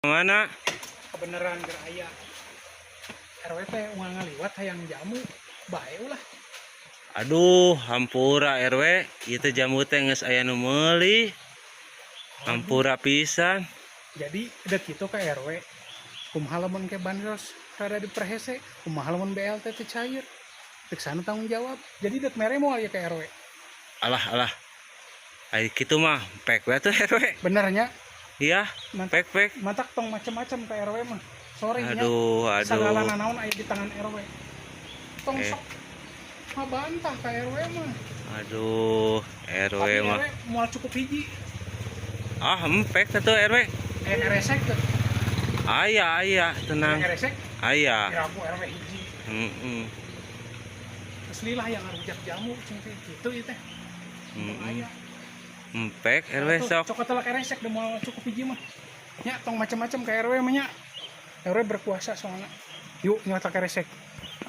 Mana? Kebenaran ger aya RW teh unggal ngaliwat hayang jamu bae ulah. Aduh, hampura, RW, ieu teh jamu teh geus aya nu meuli. Hampura pisan. Jadi udah gitu ke RW, kumaha lamun ke bansos rada diperhese, kumaha lamun BLT teh cair, dek sana tanggung jawab? Jadi dek mere moal ya ke RW? Alah alah. Ai kitu mah pek we tuh, RW. Benernya? Iya, mantap. Pek pek. Matak tong macem-macem ke RW mah, sorry nya. Aduh, Segala aduh. Nanaon aya di tangan RW, tong Eh. sok ngabantah ke RW mah. Aduh, RW tapi mah. RW moal cukup hiji. Ah, empek tuh, RW. Eh, eresek tuh. Aya, aya, tenang. Eresek. Aya. Ya aku RW hiji. Asli lah yang ngarujak jamu cing teh gitu ieu teh. Aya. Empek RW. Tuh, Sok. Cokot telak eresek deh, moal cukup hiji mah nya. Tong macam-macam ke RW mah nya, RW berkuasa soalnya. Yuk, nyata eresek.